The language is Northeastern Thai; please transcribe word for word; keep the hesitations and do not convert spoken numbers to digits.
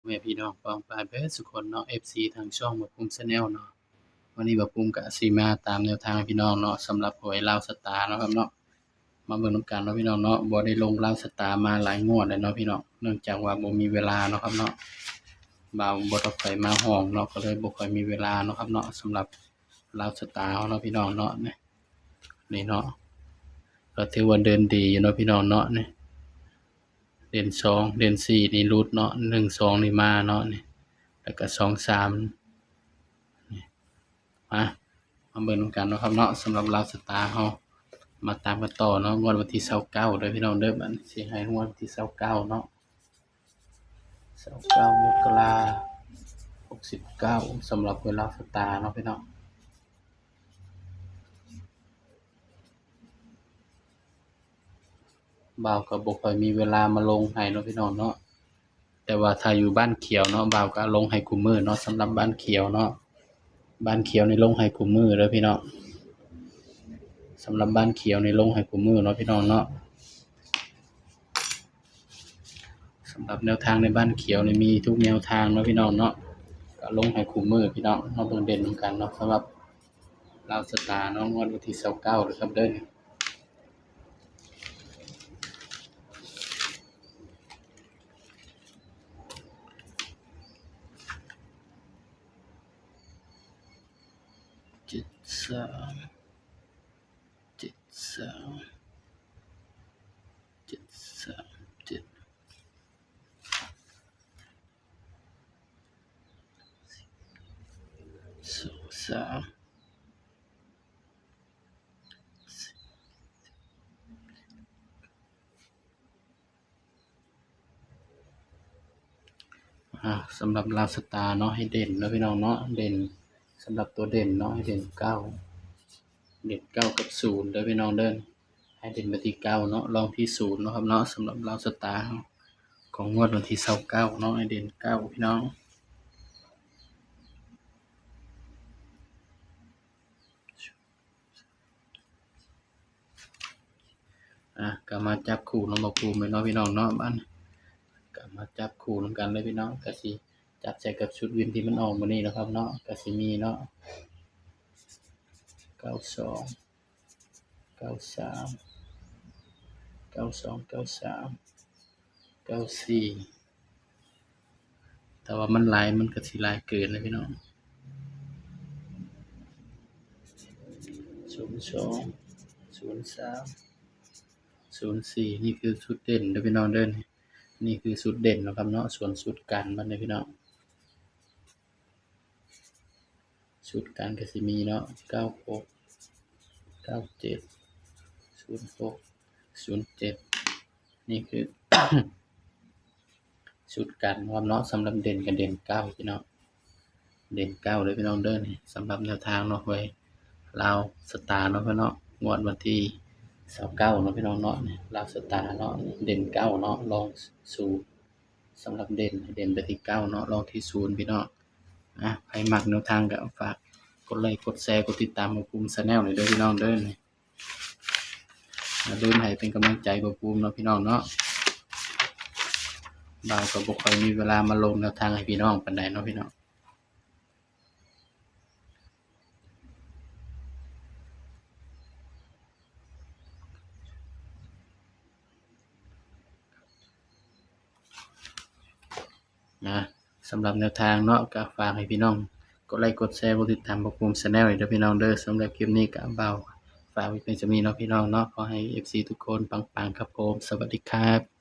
แม่พี่น้องป้องปายเบิดสุคนเนาะ เอฟซี ทางช่องบ่าวปุ้ม Channel เนาะ วันนี้บ่าวปุ้มกะสิมาตามแนวทางให้พี่น้องเนาะ สำหรับหวยลาวสตาร์เนาะครับเนาะ มาเบิ่งนำกันเนาะพี่น้องเนาะ บ่ได้ลงลาวสตาร์มาหลายงวดแล้วเนาะพี่น้อง เนื่องจากว่าบ่มีเวลาเนาะครับเนาะ บ่าวบ่ได้ค่อยมาห้องเนาะ ก็เลยบ่ค่อยมีเวลาเนาะครับเนาะ สำหรับลาวสตาร์เฮาเนาะพี่น้องเนาะ นี่ นี่เนาะ ก็ถือว่าเดินดีอยู่เนาะพี่น้องเนาะ นี่ เด่นสอง เด่นสี่ นี่หลุดเนาะ หนึ่ง สอง นี่มาเนาะ นี่ แล้วก็ สอง สาม นี่ มา มาเบิ่งนำกันเนาะครับเนาะ สำหรับลาวสตาร์เฮา มาตามกันต่อเนาะ งวดวันที่ซาวเก้าเด้อพี่น้องเด้อ บัดนี้สิให้งวดวันที่ซาวเก้าเนาะ ซาวเก้า มกรา หกสิบเก้า สำหรับหวยลาวสตาร์เนาะพี่น้อง บ่าวก็บ่ค่อยมีเวลามาลงให้เนาะพี่น้องเนาะ แต่ว่าถ้าอยู่บ้านเขียวเนาะ บ่าวก็ลงให้คู่มื้อเนาะ สำหรับบ้านเขียวเนาะ บ้านเขียวนี่ลงให้คู่มื้อเด้อพี่น้อง สำหรับบ้านเขียวนี่ลงให้คู่มื้อเนาะพี่น้องเนาะ สำหรับแนวทางในบ้านเขียวนี่มีทุกแนวทางเนาะพี่น้องเนาะ ก็ลงให้คู่มื้อพี่น้อง มาเบิ่งเด่นนำกันเนาะ สำหรับลาวสตาร์เนาะ งวดวันที่ซาวเก้าเด้อครับเด้อ เจ็ดสาม เจ็ดสาม เจ็ดสาม เจ็ด สอง สาม อ่า สำหรับลาวสตาร์เนาะ ให้เด่นเนาะพี่น้องเนาะ เด่น สำหรับตัวเด่นเนาะ ให้เด่นเก้า เด่นเก้ากับศูนย์เด้อพี่น้องเด้อ ให้เด่นไปที่เก้าเนาะ รองที่ศูนย์เนาะครับเนาะ สำหรับลาวสตาร์เฮา ของงวดวันที่ซาวเก้าเนาะ ให้เด่นเก้าพี่น้อง อ่ะ ก็มาจับคู่นำบ่าวปุ้มเลยเนาะพี่น้องเนาะ บัดนี้ก็มาจับคู่นำกันเลยพี่น้อง ก็สิจับใส่กับชุดวินที่มันออกมื้อนี้เนาะครับเนาะ ก็สิมีเนาะ เก้าสอง เก้าสาม เก้าสอง เก้าสาม เก้าสี่ แต่ว่ามันหลาย มันก็สิหลายเกินนะพี่น้อง ศูนย์สอง ศูนย์สาม ศูนย์สี่ นี่คือชุดเด่นเด้อพี่น้องเด้อ นี่คือชุดเด่นเนาะครับเนาะ ส่วนชุดกันมันเด้อพี่น้อง ชุดกันก็สิมีเนาะ เก้าหก เก้าเจ็ด ศูนย์หก ศูนย์เจ็ด นี่คือ ชุดกันพร้อมเนาะ สำหรับเด่นก็เด่นเก้าพี่น้อง เด่นเก้าเลยพี่น้องเด้อ นี่สำหรับแนวทางเนาะ หวยลาวสตาร์เนาะพี่น้อง งวดวันที่ซาวเก้าเนาะพี่น้องเนาะ นี่ลาวสตาร์เนาะ เด่นเก้าเนาะ รองศูนย์ สำหรับเด่น เด่นไปที่เก้าเนาะ รองที่ศูนย์พี่น้อง อ่ะ ใครมักแนวทางก็ฝากกดไลค์ กดแชร์ กดติดตามบ่าวปุ้ม Channel หน่อยเด้อพี่น้องเด้อ นี่ อย่าลืมให้เป็นกำลังใจบ่าวปุ้มเนาะพี่น้องเนาะ บ่าวก็บ่ค่อยมีเวลามาลงแนวทางให้พี่น้องปานใดเนาะพี่น้อง นะ สำหรับแนวทางเนาะ ก็ฝากให้พี่น้องกดไลค์ กดแชร์ กดติดตามบ่าวปุ้ม Channel ด้วยเด้อพี่น้องเด้อ สำหรับคลิปนี้ก็บ่าวฝากไว้เพียงเท่านี้เนาะพี่น้องเนาะ ขอให้ เอฟซี ทุกคนปังๆครับผม สวัสดีครับ